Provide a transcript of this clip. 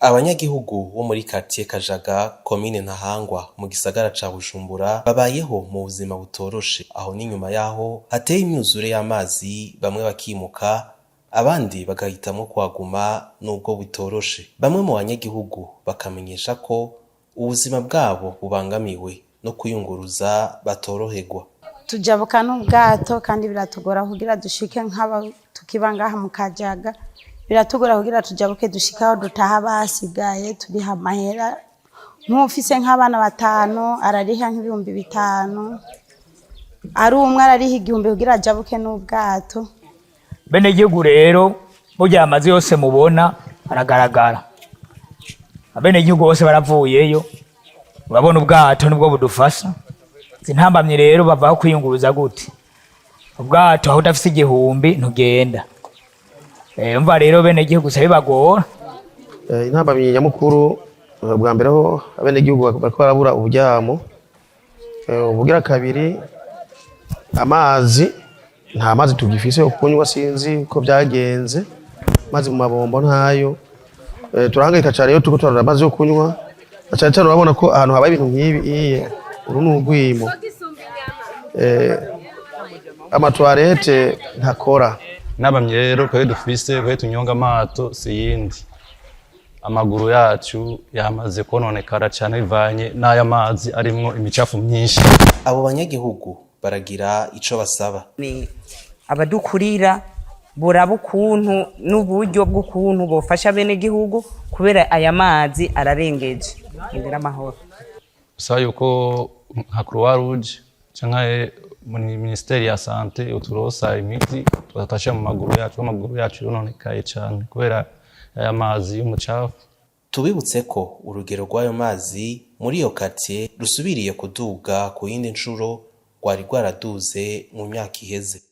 Abanyagihugu bo muri quartier Kajaga, komine Ntahangwa, mu gisagara ca Bujumbura, babayeho mu buzima butoroshe. Aho n'inyuma yaho hateye imyuzure y'amazi, bamwe bakimuka, abandi bagahitamwo kuhaguma nubwo bitoroshe. Bamwe mu banyagihugu bakamenyesha ko ubuzima bwabo bubangamiwe no kwiyunguruza, batoroherwa. Tujabuka n'ubwato, kandi biratugora kugira dushike nk'aba tukiba ngaha mu Kajaga. Biratugora kugira tujabuke dushike aho dutaha. Basigaye turiha amahera, nk'ufise nk'abana batanu arariha nk'5,000, ari umwe arariha 1,000 kugira ajabuke n'ubwato. Bene gihugu rero, burya amazu yose mubona aragaragara, abene gihugu bose baravuyeyo. Urabona ubwato nibwo budufasha. Zintambamye rero bavaho kwiyunguruza gute? Ubwato aho udafise 1,000 ntugenda. Umva rero, bene gihugu gusa bibagora. Intambamyi nyamukuru, bwa mbere ho abenegihugu bariko barabura uburyamo. Ubugira kabiri, amazi, nta mazi tugifise yo kunywa, sinzi uko byagenze, amazi mu mabombo ntayo. Turahangayika cane iyo turiko turarondera amazi yo kunywa, na cane cane urabona ko ahantu habaye ibintu nk'ibi iye uru ni urwimo. Amatoilette ntakora. Nabamye rero twari dufise twari tunyonga amato, si yindi amaguru yacu yamaze kononekara cane bivanye n'aya mazi arimwo imicafu myinshi. Abo banyagihugu baragira ico basaba. Ni abadukurira buraba ukuntu n'uburyo bw'ukuntu bofasha bene gihugu, kubera aya mazi ararengeje. Ngira amahoro. Usaba yuko nka Croix Rouge canke muri ministeri ya santé uturosa imiti tugatasha mu maguru yacu. Amaguru yacu yononekaye cane kubera aya mazi y'umucafu. Tubibutse ko urugero rw'ayo mazi muri iyo quartier rusubiriye kuduga ku yindi ncuro, rwari rwaraduze mu myaka iheze.